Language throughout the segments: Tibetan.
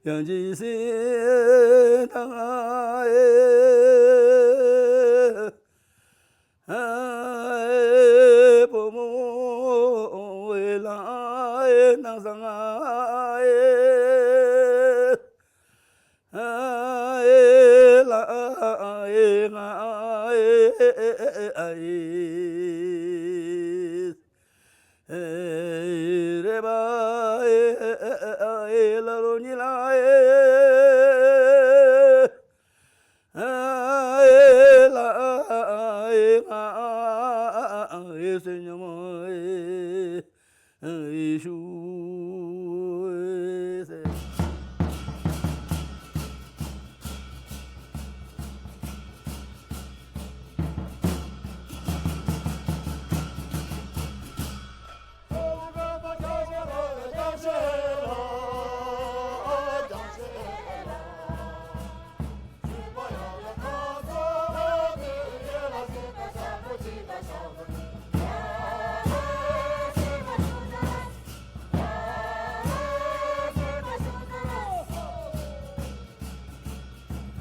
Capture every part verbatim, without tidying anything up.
ཡང་ཅི་སེ་ད་ཨེ་བུ་མོ་ལ་ཨེ་ནང་སང་ཨེ་ཨེ་ལ་ཨེ་ང་ཨེ་ཨེ་ཨེ་ཨེ་ཨེ། ཨེ་རེ་བ་ཨེ་ཨེ་ཨེ་ཨེ་ལ་ལོ་ཉི་ལ་ཨེ་ཨེ་ལ་ཨེ་ང་ཨེ་སེ་ཉོ་མ་ཨེ་ཨེ་ཤུ་ཨེ་སེ།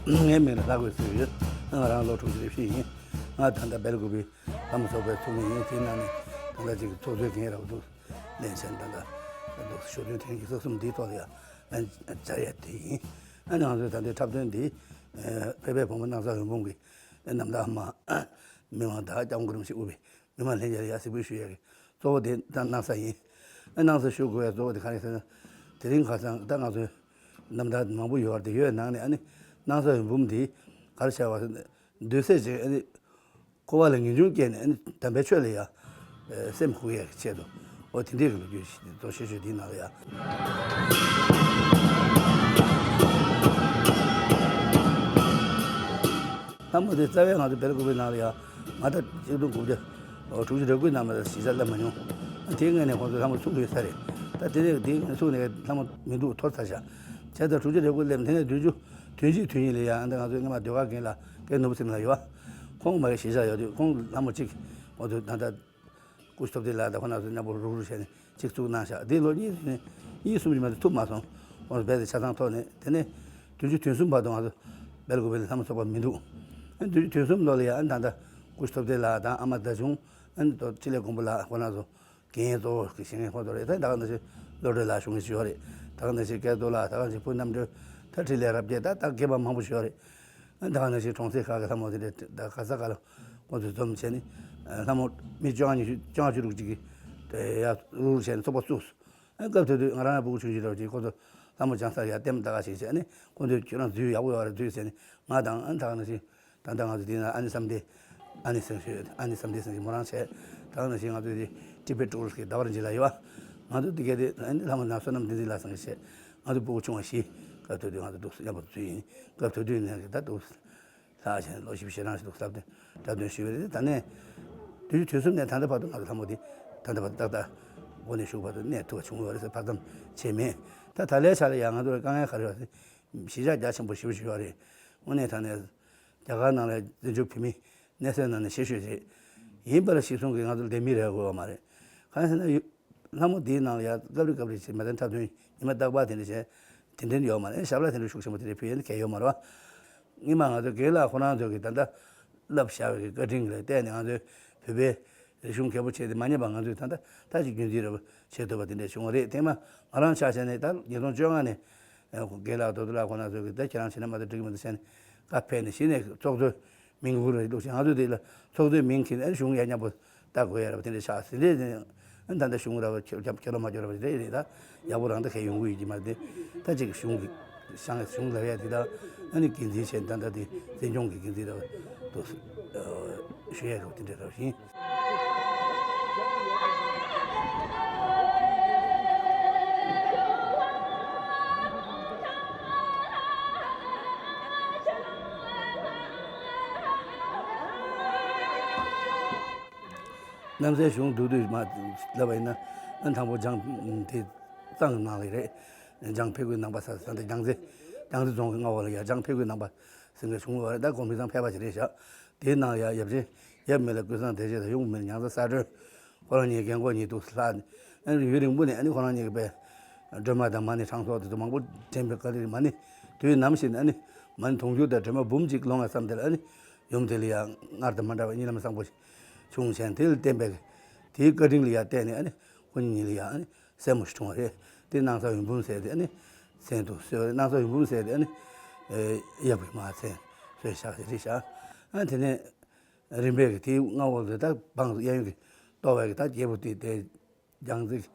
ངའི་མིང་ལ་ལྷ་དགོས་ཟེར་ཡོད། ང་རང་ལོ་དྲུག་ཅུ་རེ་བཞི་ཡིན། ང་ད་ལྟ་སྦེལ་ཀོབ་པའི་ལྷ་མོ་ཚོགས་པའི་ཚོགས་མི་ཡིན། དེའི་ནང་ནས་ད་ལྟ་ཅིག་ཚོགས་གཙོའི་འགན་རེད་འདུག་ལེན་བྱས། ད་ལྟ་འདུག་ཞོ་སྟོན་ཐེངས་ཀྱི་ས་གསུམ་འདིའི་ཐོག་ལ་ཡང་སྦྱར་ཡ་དེ་ཡིན། ཨ་ནི་ང་ཚོའི་ད་ལྟའི་འཁྲབ་སྟོན་འདི་ཕལ་པའི་བུ་མོ་སྣང་ས་འོད་འབུམ་གྱི་རྣམ་ཐར་མ་མི་མང་དང་སྐྱབས་མགོན་རིན་པོ་ཆེ་དབུས་པའི་མི་མང་ལྷན་རྒྱས་ལ་ཡང་གཟིགས་འབུལ་ཞུ་ཡ་གི་གཙོ་བོ་དེ་ད་སྣང་ས་ཡིན། ཨ་སྣང་ས་ཞུ་དགོས་ཡ་གཙོ་བོ་དེ་ག་རེ་ཟེར་ན། དེ་རིང་ཁ་སང་ད་ང་ཚོའི་རྣམ་ཐར་མང་པོ་ཡོད་རེད། དེ་ཡོད་ནང་ནས་ཨ་ནི་སྣང་ས་འོད་འབུམ་འདི་ག་རེ་བྱ་བ་ཟེར་ན། འདུས་སྲས་ཅིག་ཨ་ནི་འཁོར་བ་ལ་ངེས་འབྱུང་སྐྱེས་ནས་ཨ་ནི་དམ་པའི་ཆོས་ལ་ཡ་སེམས་འཁུར་ཡས་ཀྱི་ཆེད་དུ། འོ་དེ་འདྲའི་གི་ལོ་རྒྱུས་ཤིག་རེད། ཤེས་ཤོས་དེའི་ནང་ལ་ཡ། ལྷ་མོ་དེ་རྩ་བའི་ང་ཚོ་སྦེལ་ཀོབ་པའི་ནང་ལ་ཡ་ང་ད་ཆིག་སྟོང་དགུ་བརྒྱ་དྲུག་ཅུ་རེ་དགུའི་ནང་ལ་གཞིས་ཆགས་སླེབས་མ་མྱོང་། དེའི་སྔོན་ནས་ཁོང་ཚོས་ལྷ་མོ་ཚུགས་ཡོད་ས་རེད། ད་དེ་ནས་དེའི་སྔོན་ཚུགས་ནས་ལྷ་མོ་མི་འདུག་འཐོར་ཚར་བཞག་བྱས་ཙང་དྲུག་ཅུ་རེ་དགུ་སླེབས། དེ་ནས་བདུན་ཅུ་དོན་གཅིག་དོན་གཉིས་ལ་ཡ་ཨ་ད་ང་ཚོའི་སྔོན་མ་ཟློས་གར་རྒན་ལགས་སྐལ་ནོར་བུ་ཟེར་མཁན་ལགས་ཡོད་པ། ཁོང་མ་གི་གཞིས་ཆགས་ཡོད་དུས་ཁོང་ལྷ་མོ་གཅིག་ཁོང་ཚོས་ད་ལྟ་སྐུ་ཞབས་ཐུབ་བསྟན་ལགས་དང་ཁོང་རྣམ་ཚོས་མཉམ་པོ་རུག་རུག་བྱས་ནས་གཅིག་བཙུགས་གནང་བཞག་དེ་ལོ་གཉིས་ནས་གཉིས་གསུམ་ཅིག་མ་གཏོགས་ཐུབ་མ་སོང་། ཁོང་ཚོ་རྦད་དེ་ཆ་ཚང་ཐོག་ནས། དེ་ནས་བདུན་ཅུ་དོན་གསུམ་བར་དུ་ང་ཚོ་སྦེལ་ཀོབ་པའི་ལྷ་མོ་ཚོགས་པ་མི་འདུག་ཨ་ནི་བདུན་ཅུ་དོན་གསུམ་ལོ་ལ་ཡ་ཨ་ནི་ད་ལྟ་སྐུ་ཞབས་ཐུབ་བསྟན་ལགས་དང་ཨ་མ་ཟླ་ཆུང་། ཨ་ནི་ད་ཕྲིན་ལས་མགོན་པོ་ལགས་ཁོང་རྣམ་ཚོ་འགན་གཙོ་བོ་གི་བཞེངས་མཁན་ཁོང་ཚོ་རེད། ད་ད་ག་ནང་བཞིན་བློ་གྲོས་ལགས་བཞུགས་མཁན་ཞིག་ཡོད་རེད། ད་ག་ནང་བཞིན་སྐལ་རྡོར་ལགས། ད་ག་ནང་བཞིན་བུ་རྣམ་གྲོལ། ད་འཕྲིན་ལས་རབ་རྒྱས། ད་ད་རྒན་པ་མང་པོ་ཞིག་ཡོད་རེད། ད་ག་ནང་བཞིན་གྲོང་གསེབ་ཁག་གི་ལྷ་མོ་དེ་འདྲ་ད་ག་ས་ག་ལ་ཁོང་ཚོས་འཛོམས་བྱས་ནས་ལྷ་མོ་མི་བཅོ་ལྔ་ཉི་ཤུ་བཅོ་ལྔ་བཅུ་དྲུག་ཅིག་གིས་ཡར་རུག་རུག་བྱས་ནས་ཚོགས་པ་བཙུགས་སོང་། སྐབས་དེ་དུས་ང་རང་ཕྲུ་གུ་ཆུང་ཆུང་འདྲ་བོ་ཅིག་ཁོང་ཚོ་ལྷ་མོ་སྦྱང་སར་ཡར་ལྟད་མོ་ལྟ་ག་ཞིག་བྱས་ནས། ཁོང་ཚོས་ཁྱོད་རང་རྫུན་ཡག་པོ་ཡོད་རེད་རྫུན་ཟེར་ནས། ང་དང་ཨ་ནི་ད་ག་ནང་བཞིན། ད་ལྟ་ང་ཚོ་འདི་ན་ཨ་ནི་བསམ་གཏན། ཨ་ནི་སེང་ཤོད། ཨ་ནི་བསམ་གཏན་སེང་ཤོད་མོ་རང་བྱས། ད་ག་ནང་བཞིན་ང་ཚོ་འདི་ཊི་བེཊ་ཊུ་རི་སི་ཊི་གི་ཟླ་བ་རིན་ཆེན་ལགས་ཡོད་པ། ང་ཚོ་འདི་ག་དེ་ཨ་ནི་ལྷ་མོ་ན་བསོད་ནམས་བསྟན་འཛིན་ལགས་སེང་ཤོད་བྱས། ང་ཚོ་ཕྲུ་གུ་ཆུང་བ་བཞི། སྐབས་དེ་དུས་ང་ཚོ་འདུག་སེ་མཉམ་པོ་འཛུལ་ཡིན། སྐབས་དེ་དུས་ནས་ད་འདུག་སེ་ལྷག་བྱས་ནས་ལོ་བཞི་བཅུ་ཞེ་གྲངས་ཤིག་འདུག་སེ་འཁྲབ་སྟོན་ཞུས་པ་རེད། ད་ནས་བདུན་ཅུ་དོན་གསུམ་ནས་ད་ལྟ་བར་དུ་ང་ཚོ་ལྷ་མོ་འདི་ད་ལྟ་བར་དུ་ཏག་ཏག་འགོ་ནས་མཇུག་བར་དུ་གནས་ཐུབ་པ་བྱུང་ཡོད་རེད་ཟེར། ཕར་ཙམ་བྱས་མེད། ད་ད་ལྟའི་ཆ་ལ་ཡང་ང་ཚོ་ལ་དཀའ་ངལ་ག་རེ་ཡོད་ཟེར། གཞིས་ཆགས་རྒྱ་ཆེན་པོ་ཞེ་པོ་ཞིག་ཡོད་རེད། དངོས་གནས་དྲང་གནས་རྒྱ་གར་ནང་ལ་བཙན་བྱོལ་བོད་མི་གནས་སའི་ནང་ནས་ཤེས་ཤོས་རེད། ཡིན་པ་ལ་གཞི་བཟུང་གིས་ང་ཚོ་ལ་ལྡེ་མིག་རེག་དགོས་པ་མ་རེད། གང་ཡིན་ཟེར་ན་ཡུ་ལྷ་མོ་འདིའི་ནང་ལ་ཡང་སྐབས་རེ་སྐབས་རེ་བྱས་མ་ཐན་འཁྲབ་སྟོན་ཉི་མ་རྟག་པར་དེ་འདྲ་བྱས་དེ་འདྲ་ཡོད་མ་རེད། ཞབས་ལ་དེ་འདྲ་ཤུགས་ཆེན་པོ་དེ་འདྲ་ཕུལ་ཡས་ནི་གལ་ཡོད་མ་རེད་བ། སྔོན་མ་ང་ཚོ་རྒན་ལགས་ཁོ་རང་ཚོ་གིས་ད་ལྟ་བསླབས་བཞག་པའི་བཀའ་དྲིན་ལ་བརྟེན་ནས་ང་ཚོའི་བོད་པའི་རིག་གཞུང་གལ་པོ་ཆེ་དེ་མ་ཉམས་པ་ང་ཚོས་ད་ལྟ་ད་ཅིག་རྒྱུན་འཛིན་རེ་བྱེད་ཐུབ་པ་དེ་འདྲ་བྱུང་བ་རེད། ཐེངས་མ་ང་རང་ཆ་བཞག་ནས་ད་ཉིས་སྟོང་བཅོ་ལྔ་ནས་རྒན་ལགས་རྡོ་རྡོ་ལགས་ཁོ་རང་ཚོ་གིས་ད་ཁྱེད་རང་བྱེད་ན་མ་གཏོགས་འགྲིག་གི་མི་འདུག་ཟེར་ནས་བཀའ་ཕེབས་ནས་གཞི་ནས་ཚོགས་གཙོའི་མིང་དགོས་རེད་འདུག་ཅེས། ང་ཚོས་དེ་ལ་ཚོགས་གཙོའི་མིང་གིས་ཨ་གཞུང་ཡ་མཉམ་པོ་ལྟ་དགོས་ཡ་རེད་པ། དེ་འདྲ་ཆགས་ཟིན་རེད། ཨ་ད་ལྟ་གཞུང་ར་བ་ཁྱོད་ཁྱོད་ཁྱོད་ལ་མ་ཁྱོད་ར་བ་རེད་རེད། ད་ཡག་པོ་རང་ད་གས་ཡོང་གི་ཡོད་ཀྱི་མ་རེད། ད་ཅིག་གཞུང་གི་ཤང་གཞུང་ལ་ཡ་དེ་ད་ཨ་ནི་འགན་འཛིན་བྱས་ད་ད་དེ་འཛིན་སྐྱོང་གི་འགན་འཛིན་ར་བ་འདུག་ཞུ་ཡ་རོགས་དེ་འདྲ་ར་བ་ཡིན། གནམ་སའི་གཞུང་བསྡུ་དུས་མ་ལབ་པ་ཡིན་ན། ཨ་དང་པོ་ལྗང་དེ་གཙང་ནང་ལ་རེད། ལྗང་ཕེ་ཁུའི་ནང་པ་ས་ས་འདི་ལྗང་རྩེ། ལྗང་རྩེ་རྫོང་གི་མངའ་འོག་ལ་ཡ་ལྗང་ཕེ་ཁུའི་ནང་པ་ཟེར་མཁན་བྱུང་བ་རེད། ད་གོང་མའི་ཚང་ཕལ་པ་ཞིག་རེད་བཞག་དེའི་ནང་ཡ་ཡབ་ཆེན་ཡབ་མེད་ལ་ཀུན་བཟང་བདེ་ཆེན་དང་ཡུམ་མེད་ལ་ཉང་གཙང་ས་སྒྲོན། ཁོ་རང་གཉིས་རྒན་གོག་གཉིས་འདུག་ལྷག་ཨ་ནི་ཡུན་རིང་པོ་ནས་ཨ་ནི་ཁོ་རང་གཉིས་ཀྱི་པའི་ སྒྲོལ་མ་དང་མ་ཎི་གྲངས་ཚོགས་དེ་ཚོ་མང་པོ་དྲན་པའི་སྐབས་དེར་མ་ཎི་དུས་ནམ་ཞིག་ནས་ཨ་ནི་མ་ཎི་དུང་ཕྱུར་དང་སྒྲོལ་མ་འབུམ་གཅིག་ལོངས་ཡ་བསམ་དེ་ལ་ཨ་ནི་ཡུམ་དེ་ལ་ཡང་སྔར་དང་མ་འདྲ་བའི་གཉིད་ལམ་བཟང་པོ་ཞིག་བྱུང་བྱས། དེ་ལ་བརྟེན་པའི་དེའི་བཀའ་དྲིན་ལ་ཡང་བརྟེན་ནས་ཨ་ནི་ཁོ་གཉིས་ལ་ཡང་ཨ་ནི་སྲས་མོ་ཞིག་འཁྲུངས་པ་རེད། དེ་སྣང་ས་འོད་འབུམ་ཟེར་ཏེ་ཨ་ནི་མཚན་དུ་གསོལ་བ་རེད། སྣང་ས་འོད་འབུམ་ཟེར་ཏེ་ཨ་ནི་གཡག་པོའི་མ་མཚན་གསོལ་བཞག་ཟེར་རེད་བཞག་ཨ་དེ་ནས་རིམ་པས་ཀྱི་དེའི་མངའ་འོག་ཏུ་ད་འབངས་གཡས་གཡོན་གྱི་གཏོར་བའི་གི་ད་རྒྱལ་པོ་དེ་དེ་རྒྱང་རྩེ་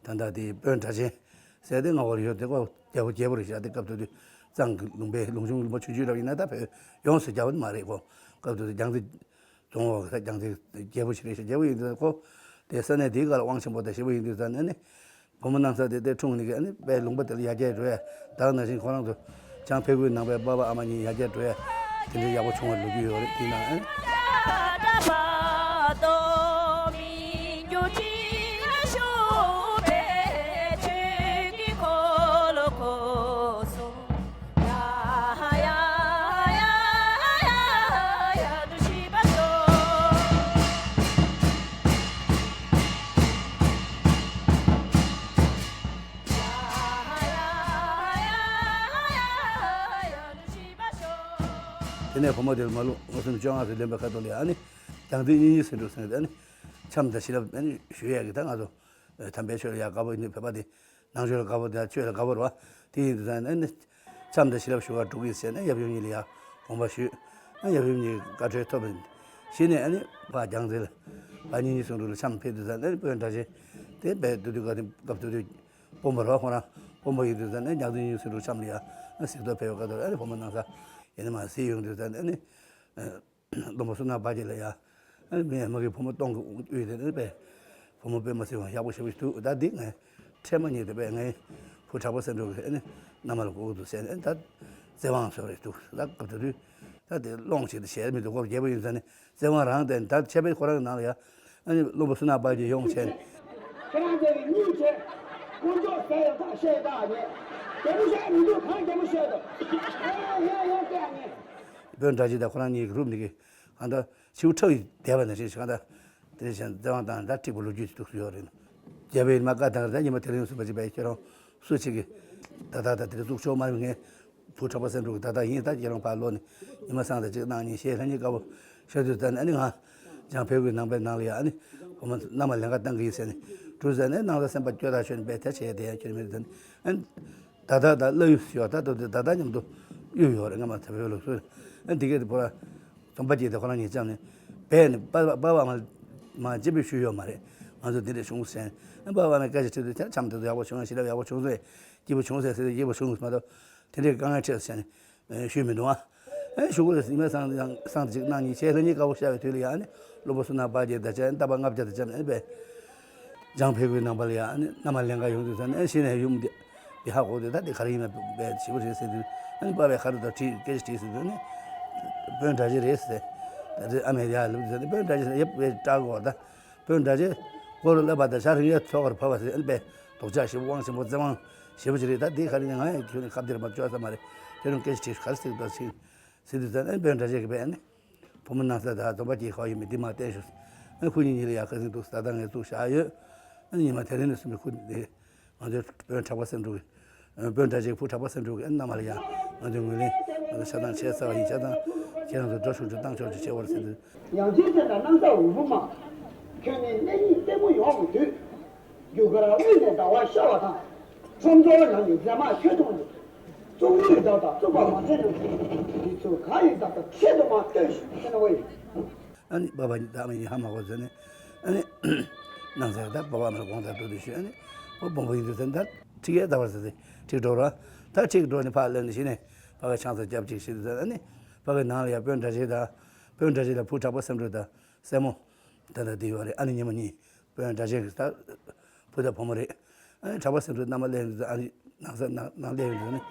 ད་ལྟ་དེ་དཔོན་སྒྲ་གཅན་ཟེར་དེ་མངའ་འོག་ཡོད་དེ་ཁོ་རྒྱལ་པོ་རྒྱལ་པོ་རེད་བཞག་དེ་སྐབས་དེ་དུས་གཙང་གི་ལུང་པའི་ལུང་ཆུང་ལུང་པ་ཆུང་ཆུང་རབ་ཡིན་ན་ད་བོད་ཡོངས་སུ་རྒྱལ་པོ་མ་རེད་ཁོ། སྐབས་དེ་དུས་རྒྱང་རྩེ་རྫོང་འོག་གི་ད་རྒྱང་རྩེ་རྒྱལ་པོ་ཞིག་རེད་བཞག་རྒྱལ་པོ་ཡིན་དུས་ཁོ་དེ་ས་གནས་དེའི་སྒང་ལ་དབང་ཆེན་པོ་དང་ཞེ་པོ་ཡིན་དུས་ཙང་ཨ་ནི་བུ་མོ་སྣང་ས་དེ་དེ་འཁྲུངས་ནས་ཨ་ནི་དཔེ་ལུང་པ་དེ་ལ་ཡར་རྒྱས་འགྲོ་ཡ། ད་ནང་བཞིན་ཁོ་རང་ཚོ་བྱང་ཕེབས་ཀྱི་ནང་པའི་པ་ཕ་ཨ་མ་གཉིས་ཡར་རྒྱས་འགྲོ་ཡ་དེ་འདྲའི་ཡག་པོ་བྱུང་བའི་ལོ་རྒྱུས་ཡོད་རེད། དེ་ནང་ཨ་དེ་ནས་བུ་མོ་དེར་མ་ལུས་ལོ་སུམ་ཅུ་སོ་ལྔ་ཙམ་ལོན་པའི་ཁ་ཐུག་ལ་ཨ་ནི་རྒྱང་རྩེ་གཉེན་ཉེ་སེང་འབྲུག་ཟེར་ནས་ཨ་ནི་འཆམ་དང་བྱིན་རླབས་ཨ་ནི་ཞུ་ཡས་ཀྱི་ད་ང་ཚོ་དམ་པའི་ཆོས་ལ་ཡག་དགའ་པོ་ཡིན་དུས་བོད་པ་དེ་ནང་ཆོས་ལ་དགའ་པོ་དང་ཆོས་ལ་དགའ་པོ་རེད་བ། དེ་ཡིན་དུས་ད་ཨ་ནི་འཆམ་དང་བྱིན་རླབས་ཞུ་བར་འགྲོ་གི་ཟེར་ནས་ཡབ་ཡུམ་གཉིས་ལ་ཡང་དགོངས་པ་ཞུས། ཨ་ཡབ་ཡུམ་གཉིས་བཀའ་འཁྲོལ་ཐོབ་པ་གཞི་ནས་ཨ་ནི་ཕར་རྒྱང་རྩེ་ལ་ཕར་གཉེན་ཉེ་སེང་འབྲུག་ལ་འཆམ་ཕེབས་དུས་ད་ཨ་ནི་དཔོན་སྒྲ་གཅན་དེ་དཔེ་དུས་དུས་སྐབས་དེ་སྐབས་དེ་དུས་དཔོན་པོ་རེད་བ། ཁོ་རང་དཔོན་པོ་ཡིན་དུས་ད་ཨ་ནི་རྒྱང་རྩེ་གཉེན་ཉེ་སེང་འབྲུག་འཆམ་ལ་ཡང་ཨ་གཟིགས་རྟོག་ཕེབས་པའི་སྐབས་དེ་ཨ་ནི་བུ་མོ་སྣང་ས་ཡིན་ནི་མ་གཟིགས་ཡོང་དུས་ད་ཨ་ནི། བློན་པོ་བསོད་ནམས་དཔལ་རྒྱལ་ལ་ཡ། ཨ་ནི་ངས་མ་གི་བུ་མོ་སྟོང་གི་དབུས་དེ་ནི་པས། བུ་མོ་དཔེ་མ་སྲིད་པ་ཡག་པོ་ཞེ་པོ་ཞིག་འདུག་ད་འདི་ངས་ཁྲེལ་མ་ཉེས་དེ་པས་ངའི་བུ་གྲགས་པ་སེང་འབྲུག་གི་ཨ་ནི་མནའ་མ་ལ་གོ་གི་འདུག་ཟེར་ནས་ད་བཙན་དབང་བཟོ་རེད་འདུག་ད་སྐབས་དེ་དུས་ད་དེ་སློང་བྱེད་དུ་བྱས་མི་འདུག་གོ་རྒྱལ་པོ་ཡིན་ཟེར་ནས་བཙན་དབང་རང་དེ་ད་ཆད་པས་ཁོ་རང་གི་ནང་ལ་ཡ། ཨ་ནི་བློན་པོ་བསོད་ནམས་དཔལ་རྒྱལ་ཡོང་བྱས་ནས། ཁྱེད་རང་ཚོ་ཡི་གཉིས་བྱས། དཀོན་མཆོག་ཟེར་ཡང་ཐག་བཤད་ད་ཉེ། རྒྱལ་པོ་བཤད་མི་འདུག་གང་རྒྱལ་པོ་བཤད་དོ། ཨ་ཡ་ཡ་ཡ་ཟེར་ཉེ། དཔོན་སྒྲ་གཅན་དང་ཁོ་རང་གཉིས་ཀྱི་རུབ་ནས་ཀྱི། གང་ལྟར་ཕྱིའུ་ཁྲ་བའི་བསྡད་པ་ནང་བཞིན་ཞིག་གང་ལྟར། དེ་བཞིན་བཙན་དབང་བཏང་ད་འགྲིག་པ་ལོ་རྒྱུས་ཅིག་འདུག་སུ་ཡོད་རེད། རྒྱལ་པོའི་མ་བཀའ་བཏང་རེད་ད་ཉི་མ་དེ་རིང་སུ་མ་བྱེད་པའི་ཁྱེད་རང་སུ་ཆེ་གི། ད་ད་ད་དེ་རིང་གཙུག་ཆོག་མ་རེད་ངས། བུ་གྲགས་པ་སེང་འབྲུག་གི་ད་ལྟ་ཡིན་ད་ཁྱེད་རང་ཕར་ལོག་ནས་ཉི་མ་སང་དང་གཅིག་གནངས་ཉིན་ཞལ་ལྷ་ཉིན་དཀར་པོ་ཤར་དུས་ད་ནི་ཨ་ནི་ང་བྱང་ཕེབས་ཀྱི་ནང་པའི་ནང་ལ་ཡ་ཨ་ནི་བུ་མོ་མནའ་མ་ལེན་ག་བཏང་གི་ཡིན་ཟེར་ནས་འབྲུ་ཟེར་ནས་སྣང་ས་སེམས་པ་སྐྱོ་ཐག་ཆོད་ནས་བས་ད་བྱས་དེ་ཡང་ཁྱོད་མི་ད་ནི་ཨ་ནི་ད་ལྟ་ད་བླ་གཡུ་ཡོད་ད་ད་ད་ད་མཉམ་དུ་གཡུ་ཡོད་རེད་ང་མ་ཚ་བའི་ལུགས་སུ་ཨ་ནི་དེ་གས་དེ་བོ་ར་རྩོམ་པ་སྐྱིད་དེ་ཁོ་རང་གཉིས་བཅམ་ནས་བས་ནས་པ་པ་པ་བ་མ་མ་ཅི་བས་ཞུ་ཡོད་མ་རེད། ང་ཚོ་འདི་འདྲ་བྱུང་ཟེར་ནས་པ་བ་མ་སྐད་ཆ་དྲིས་དུས་ད་འཆམ་དེ་ཚོ་ཡག་པོ་བྱུང་ཞི་ལབ་ཡག་པོ་བྱུང་ཟེར་སྐྱིད་པོ་བྱུང་ཟེར་ཟེར་དུས་སྐྱིད་པོ་བྱུང་མ་གཏོགས། དེ་འདྲའི་དཀའ་ངལ་འཕྲད་ཟེར་ནས་ཞུས་མི་འདུག་ཨ། ཨེ་ཞུ་དགོས་རེད་ཟེར་ཉི་མ་སང་ཡང་སང་གཅིག་གནངས་ཉིན་བྱས་ལྷ་ཉིན་དཀར་པོ་ཤར་བའི་དུས་ལ་ཡང་ནི་བློན་པོ་བསོད་ནམས་དཔལ་རྒྱལ་དང་བཅས་རྟ་པ་ལྔ་བརྒྱ་དང་བཅས་ནས་པས། འཇང་ཕེབས་ཀྱི་ནང་པ་ལ་ཡང་ནི་མནའ་མ་ལེན་ག་ཡོང་དུས་ཙང་ནས་གཞི་ནས་ཡུམ་འདི་འདི་ཧ་གོ་དུས་ད་འདི་ག་རེ་ཡིན་ན་པས་ཞིབ་པོ་རེད་ཟེར་དུས་ཨ་ནི་པ་བས་ག་རེ་དང་དྲིས་སྐད་ཆ་དྲིས་ཟེར་དུས་ནི་དཔོན་སྒྲ་གཅན་རེད་ཟེར། ད་དེ་ཨ་མས་ཡར་ལབ་དུས་ཙང་ནི་དཔོན་སྒྲ་གཅན་ཟེར་ཡབ་བས་སྐྲག་གོ་ད། དཔོན་སྒྲ་གཅན། འཁོར་བསླབ་པ་དང་ཤ་རིང་ཡ་ཚོགས་ཀར་བབས་པ་ཟེར་ཨན་པས། རྡོག་ཆགས་ཞིག་དབང་ཆེན་པོ་བཙན་དབང་ཞེ་པོ་ཅིག་རེད་ད་འདི་ག་རེ་ནས་ང་ཡང་ཁྱོད་ནི་ཁ་བདེར་མ་བཅོས་ས་མ་རེད། ཁྱོད་རང་སྐད་ཆ་དྲིས་ག་རེ་ཟེར་ད་ཟེར་ཟེར་དུས་ཙང་ཨན་དཔོན་སྒྲ་གཅན་གྱིས་པས་ཨ་ནི། བུ་མོ་སྣང་ས་དང་རྩོམ་པ་སྐྱིད་ཁ་ཡོད་མེད་འདི་མ་བསྟན་ཞུ། ཨན་ཁོ་གཉིས་གཉིས་ལ་ཡ་ཁ་སེང་འདུག་ད་ལྟ་ངས་བཙུགས་བཞག་ཡོད། ཨན་ཉི་མ་དེ་རིང་ནས་བཟུང་ནས་ཁོ་འདི། ང་ཚོའི་དཔོན་གྲགས་པ་སེང་འབྲུག་གི། དཔོན་སྒྲ་གཅན་བུ་གྲགས་པ་སེང་འབྲུག་གི་མནའ་མ་ལ་ཡང་ང་ཚོའི་ངོས་ལེན་ང་ཚོ་ཆ་ཚང་བྱས་ཚར་བ་ཡིན། ཆ་ཚང་ཁྱེད་རང་ཚོ་འགྲོ་ཆུང་ཆུང་བཏང་ཆོག་ཆོག་བྱེད་བར་ཟེར་འདུག་ཡང་ཅིན་ཟེར་ན་སྣང་ས་འོད་འབུམ་མ། ཁྱོད་ནི་གནས་རྙིང་ལྟད་མོ་ཡོང་གི་དུས། རྒྱུ་སྐར་དབུས་ནས་ཟླ་བ་ཤར་བ་དང་། ཁྲོམ་ཚོགས་ནང་གི་མཛེས་མ་ཁྱོད་མཐོང་དུས། བཙུགས་ཡུལ་དག་དང་བཙུགས་པ་མ་ཟད་ནམ་མཁའི་འདི་ཚོ་གང་ཡིན་ད་ལྟ་ཆེད་དུ་མ་ལྟོས་ཤིག་ཟེར་ན་བ་ཡིན། ཨ་ནི་པ་ཕ་ཉིད་ད་མ་ཡིན་ཧ་མ་གོ་ཟེར་ནས། ཨ་ནི་ནང་ཟེར་ད་པ་ཕ་མ་ལ་དགོངས་དག་ཏུ་ཏུ་ཞུས། ཨ་ནི་ཨོ་བོང་བུ་ཡིན་དུས་ཟེར་ད་ཁྲིག་ཡས་ད་བར་ཟེར་ཏེ་ཁྲིག་འགྲོ་ར། ད་ཁྲིག་འགྲོ་ནས་ཕར་ལེན་ནས་ཤི་ནས་པ་ཕ་ཆང་ས་རྒྱབ་ཅིག་ཤི་དུས་ཟེར། ཨ་ནི་པ་ཕའི་ནང་ལ་ཡ་དཔོན་སྒྲ་གཅན་དང་། དཔོན་སྒྲ་གཅན་དང་བུ་གྲགས་པ་སེང་འབྲུག་དང་སྲས་མོ། ད་ལྟ་འདི་ཡོད་རེད། ཨ་ནི་ཉི་མ་གཉིས། དཔོན་སྒྲ་གཅན་གྱི་ད། བུ་དང་བུ་མོ་རེད། ཨ་ནི་གྲགས་པ་སེང་འབྲུག་མནའ་མ་ལེན་དུས་ཨ་ནི་ནང་ས་ནང་ནང་ལེན་དུས་ནི།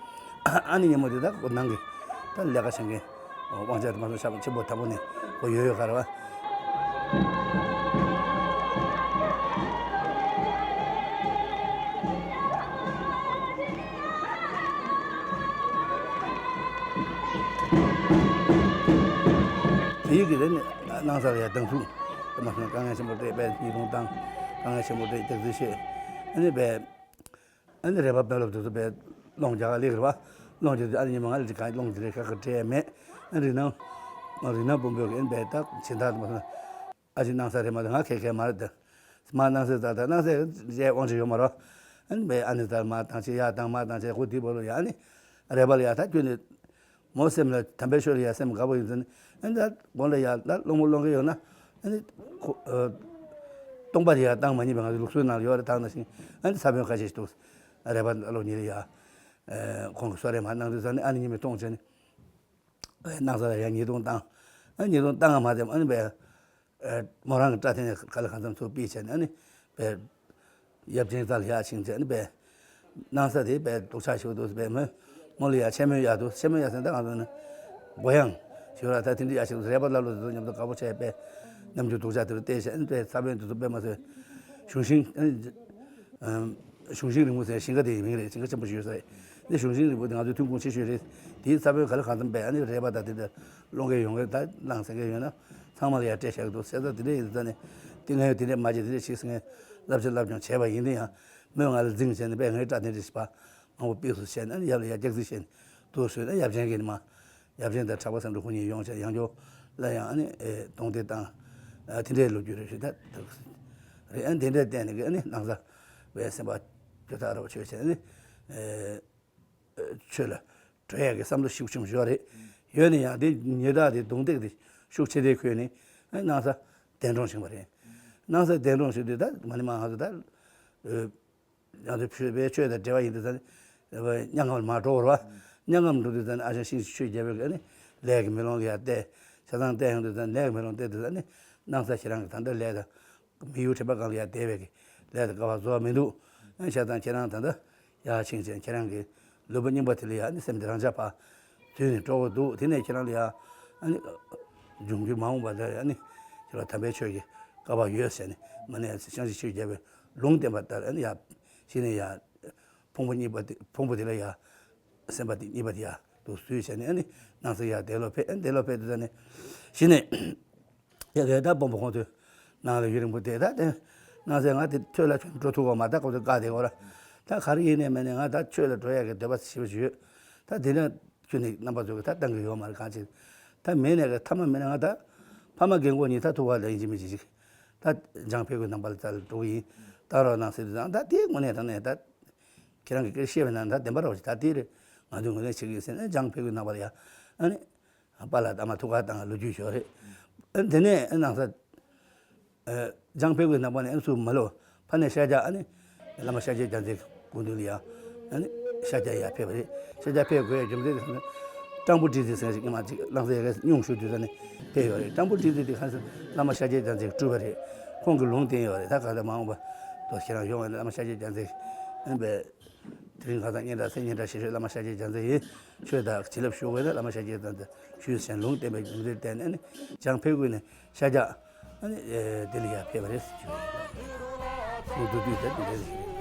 ཨ་ནི་ཉི་མ་དེ་ད་ཁོ་ནང་གི་ད་ལས་ཀ་བྱེད་མཁན་དབང་ཆ་དེ་མ་སོང་ཤ་ཆེན་པོ་དམ་པོ་ནི་ཁོ་ཡོད་ཡོད་ག་རེ་བ། དེའི་གི་རེད་ནི་སྣང་ས་ལ་ཡ་སྡང་ཚུགས་དེ་མ་སོང་དཀའ་ངལ་ཆེན་པོ་སྤྲད་པས་ཉིས་སྟོང་བཏང་། དཀའ་ངལ་ཆེན་པོ་སྤྲད་རྒྱག་རྩིས་བྱས། ཨ་ནི་བས། ཨ་ནི་རས་པ་དཔོན་སློབ་དེ་ཚོ་དཔེ་སློང་རྒྱག་ག་སླེབས་རེད་པ། སློང་རྒྱག་དུས་ཨ་ནི་ཉི་མ་ང་ལ་ག་སློང་རྒྱུ་རེད། ཁ་ཁ་བྲལ་མེད། ཨ་རིག་སྣང་། རིག་སྣང་དཔོན་པོས་ཨ་ནི་དཔེ་ད་སྦྱིན་བདག་དུ་མ་སོང་། ཨ་ཅེ་སྣང་ས་རེད་མ་རེད། ང་ཁེ་ཁེ་མ་རེད་དེ། མ་སྣང་ས་ད་ད་སྣང་ས་རྗེས་དབང་ཆ་ཡོད་མ་རེད། ཨ་ནི་དཔེ་ཨ་ནི་ད་མ་བཏང་ཆེ་ཡ་བཏང་མ་བཏང་ཆེ་ཁོ་དེ་བོ་ལོ་ཡ་ཨ་ནི། རས་པ་ལ་ཡ་ད་ཁྱོད་ནི། མོ་སེམས་ལ་དམ་པའི་ཆོས་ལ་ཡ་སེམས་དགའ་པོ་ཡིན་ཙང་ནི། ཨ་ནི་ད་དགོན་ལ་ཡ་ད་སློང་མོ་སློང་གི་ཡོད་ན། ཨ་ནི་ཁོ་ཨ་སྟོང་པ་དེ་ཡ་བཏང་མ་ཉན་པའི་ང་ཚོའི་ལུགས་སྲོལ་ནང་ལ་ཡོད་རེད། ད་ནང་བཞིན་ཨ་ནི་ས་བོན་ཁ་ཤས་ཤིག་འདུག་རས་པ་ལོ་ཉིད་ལ་ཡ། ཨ་ཁོང་གིས་གསོལ་རས་མར་གནང་དུས་ཙང་ནི་ཨ་ནི་ཉི་མས་གཏོང་བྱས་ནི། སྣང་ས་ལ་ཡ་ཉིས་སྟོང་བཏང་། ཨ་ཉིས་སྟོང་བཏང་ང་མ་བསྡད་ཨ་ནི་བས། ཨ་མོ་རང་གི་སྐྲ་ཐེན་ག་ལ་གང་འཚམ་ཚུར་ཕུད་བྱས་ནས་ཨ་ནི་བས། ཡབ་ཆེན་རྩ་ལ་ཡར་ཕྱིན་བྱས་ཨ་ནི་བས། སྣང་ས་དེ་བས་སྡུག་ཅག་ཞིག་འདུག་བས་མོ། མོ་ལ་ཡར་ཆེན་མོ་ཡར་འདུག་ཆེན་མོ་ཡར་ཟེར་ད་ང་ཚོ་ནི་མགོ་ཡང་ཞིག་ལ་ད་དེ་འདྲ་ཡར་ཞིག་རས་པ་ལ་ལོ་དེ་ཚོ་མཉམ་དུ་དགའ་པོ་བྱས་བས། རྣམ་འགྱུར་སྡུག་ཅག་དེ་རུ་བལྟས་བྱས་ཨ་ནི་བས་ས་བོན་དེ་ཚོ་བས་མ་ཟེར། གཞུང་ཤིང་ཨ་ནི། གཞུང་ཤིང་རིང་མོ་ཟེར་ཞིང་ཁ་དེ་ཡི་མིང་རེད། ཞིང་ཁ་ཆེན་པོ་ཞིག་ཡོད་ས་རེད། འདི་གཞུང་ཤིང་རིང་མོ་དེ་ང་ཚོའི་ཐོན་ཁུངས་ཆེ་ཤོས་རེད། དེའི་ས་བོན་ག་ལ་གང་འཚམ་བས་ཨ་ནི་རས་པ་དང་དེ་འདྲ་སློང་མཁན་ཡོང་མཁན་ད་གནང་ཟེར་མཁན་ཡོད་ན་ཚང་མ་ལ་ཡར་སྤྲད་བཞག་གི་འདུག་ཟེར། ད་དེ་འདྲ་ཡིན་ཙང་ནས་དེ་ངས་དེ་འདྲ་མ་བྱེད་དེ་འདྲ་བྱེད་ཟེར་མཁན་བསླབ་བྱ་བསླབ་ཀྱང་བྱས་པ་ཡིན་དེ་ཡང་མོས་ང་ལ་འཛིང་བྱས་ནས་པས་ངའི་སྐྲ་དེ་འདྲ་ཞིག་པ་མང་པོ་ཕུད་སུ་བྱས་ནས་ཨ་ནི་ཡབ་ལ་ཡར་རྒྱག་རྩིས་བྱས་ནས་འདུག་ཟེར་ན་ཡབ་ཆེན་གྱིས་ནི་མ། ཡབ་ཆེན་དང་གྲགས་པ་བསམ་འགྲུབ་ཁོ་གཉིས་ཡོང་བྱས་ཡང་སྐྱོར་ལ་ཡང་ཨ་ནི་ཨེ་གདོང་དེ་བཏང་། ཨ་དེ་འདྲའི་ལོ་རྒྱུས་རེ་ཞིག་ད་རེད། ཨ་ནི་དེ་འདྲའི་བསྟན་ནས་ཨ་ནི་སྣང་ས་བའི་སེམས་པ་སྐྱོ་ཐག་རབ་ཆོད་བྱས་ཨ་ནི་ཨེ་ཆོས་ལ་འགྲོ་ཡག་གི་བསམ་བློ་ཤུགས་ཆེན་པོ་ཡོད་རེད། ཡོད་ནས་ཡང་དེ་ཉེ་དག་དེ་གདོང་ཐེག་དེ་ཤུགས་ཆེ་དེ་ཁོས་ནི་ཨ་ནི་སྣང་ས་གདན་དྲོངས་བྱུང་བ་རེད། སྣང་ས་གདན་དྲོངས་བྱུང་དུས་ད་མ་ནི་མ་ང་ཚོ་ད། ཡང་དུ་བོད་པའི་ཆོས་དང་འབྲེལ་བ་ཡིན་དུས་ཙང་། དམྱལ་ཁམས་ལ་མར་འགྲོ་བར་བ། དམྱལ་ཁམས་འགྲོ་དུས་ཙང་ཨ་ཞང་ཤིང་ཆོས་རྒྱལ་པོས་ཨ་ནི་ལས་ཀྱི་མེ་ལོང་ལ་ཡར་བལྟས། ཆ་ཚང་བལྟས་ཡོང་དུས་ཙང་ལས་ཀྱི་མེ་ལོང་བལྟས་དུས་ཙང་ཨ་ནི་སྣང་ས་ཁྱེད་རང་གི་ད་ལྟ་ལས་དང་། མི་ཡུལ་དྲན་པ་གང་ལ་ཡར་བསྡད་པའི་གི་ལས་དང་དཀའ་བ་བཟོ་བ་མི་འདུག་ཨ་ཆ་ཚང་ཁྱེད་རང་ད་ལྟ་ཡར་ཕྱིན་ཅིང་ཁྱེད་རང་གི་ལུས་པོ་རྙིང་པ་དེ་ལ་ཡ་ཨ་ནི་སེམས་དེ་རང་ཆགས་པ་དུས་ནས་སྤྲོ་བོ་འདུག་དེ་ནས་ཁྱེད་རང་ལ་ཡ་ཨ་ནི་འབྱུང་འགྱུར་མ་འོངས་པ་ལ་ཡ་ཨ་ནི་ཁྱེད་རང་དམ་པའི་ཆོས་ཀྱི་དཀའ་བ་ཡོད་ཟེར་ནས་མ་ནས་ཤང་ཤི་ཆོས་རྒྱལ་པོས་ལུང་བསྟན་པ་ལྟར་ཨ་ནི་ཡ་གཞི་ནས་ཡ་ཕུང་པོ་གཉིས་པ་དེ་ཕུང་པོ་དེ་ལ་ཡ་སེམས་པ་དེ་གཉིས་པ་དེ་ཡ་དུ་བཟོས་བྱས་ནས་ཨ་ནི་སྣང་ས་ཡ་དེ་ལོ་ཕེབས་ཨ་ནི་དེ་ལོ་ཕེབས་དུས་ཙ་ནས་གཞི་ནས། ཡ་གི་ད་དཔོན་པོ་ཁོང་ཚོས་ནང་ལ་ཡུན་རིང་པོ་བསྡད་ད་དེ། ནང་སའི་ང་དེ་ཐོས་ལ་ཁྱོད་འགྲོ་ཐུབ་གོ་མ་ད་ཁོ་ཚོ་བཀག་བསྡད་གོ་ར། ད་ག་རེ་ཡིན་ནས་མེད་ནས་ང་ད་ཆོས་ལ་འགྲོ་ཡ་གི་འདོད་པ་ཞེ་པོ་ཞིག་ཡོད། ད་དེ་ནས་ཁྱོད་ནི་རྣམ་པ་ཚོ་གི་ད་བཏང་གི་ཡོད་མ་རེད་གང་ཅི། ད་མེད་ནས་གི་ཐ་མ་མེད་ན་ང་ད་ཕ་མ་རྒན་གོག་གཉིས་ད་ཐུག་ག་ལ་ཡིན་གཅིག་མིན་གཅིག་ཅིག་ད་འཇང་ཕེབས་གི་ནང་པ་ལ་ད་ལ་འགྲོ་གི་ཡིན། ད་རོགས་གནང་ཟེར་དུས་ད་ད་དེ་དངོས་གནས་དྲང་གནས་ད་ཁྱེད་རང་གི་སྐད་བཤད་པའི་ནང་ད་བདེན་པ་རོགས་ཅིག་ད་དེ་རེད། ང་ཚོས་ངོས་ལེན་བྱེད་གི་ཡིན་ཟེར་ནས་འཇང་ཕེབས་གི་ནང་པ་ལ་ཡ་ཨ་ནི། པཱ་ལགས་ཨ་མ་ཐུགས་ཁུར་བཏང་ལོ་རྒྱུས་ཞོ་རེད། ཨ་དེ་ནས་ཨ་ནང་ས། ཨ་འཇང་ཕེབས་གི་ནང་པ་ནས་ཨ་སུ་མ་ལོ། ཕ་ནས་ཤཱཀྱ་ཨ་ནི། བླ་མ་ཤཱཀྱའི་རྒྱལ་མཚན་སྐུ་མདུན་ལ་ཡ། ཨ་ནི། ཤཱཀྱ་ཡར་ཕེབས་པ་རེད། ཤཱཀྱ་ཕེབས་དགོས་ཡ་རྒྱུ་མཚན་དེ་ཁ་ན། སྤྲང་པོ་ཏྲི་ཙི་ཟེར་ཞིག་ཉི་མ་གཅིག་ལང་ས་ཡ་ག་སྙུང་ཞུ་དུས་ས་ནས་ཕེབས་ཡོད་རེད། སྤྲང་པོ་ཏྲི་ཙི་དེ་ཁ་ན་བླ་མ་ཤཱཀྱའི་རྒྱལ་མཚན་སྤྲུལ་པ་རེད། ཁོང་གི་ལུང་བསྟན་ཡོད་རེད། ད་ག་ད་མ་འོངས་པ། དོ་ཁྱེད་རང་ཡོང་བ་ནས་བླ་མ་ཤཱཀྱའི་རྒྱལ་མཚན། ཨ་ནི་བས། དེ་རིང་ཁ་སང་སྙན་གྲགས་སེ་སྙན་གྲགས་ཆེ་ཤོས་བླ་མ་ཤཱཀྱའི་རྒྱལ་མཚན་ཡིན། ཆོས་དང་བྱིན་རླབས་ཞུ་དགོས་ན་བླ་མ་ཤཱཀྱའི་རྒྱལ་མཚན་ཞུས་ཟེར་ལུང་བསྟན་པའི་རྒྱུ་མཚན་བརྟེན་ནས་ནི་བྱང་ཕེབས་ཀྱི་ནས་ཤཱཀྱ་ཨ་ནི་དེ་ལ་ཡར་ཕེབས་པ་རེད་ཟེར་གྱི་ཡོད། ལུང་བསྡུ་དུས་དེ་འདི་འདྲ་ཞིག་རེད།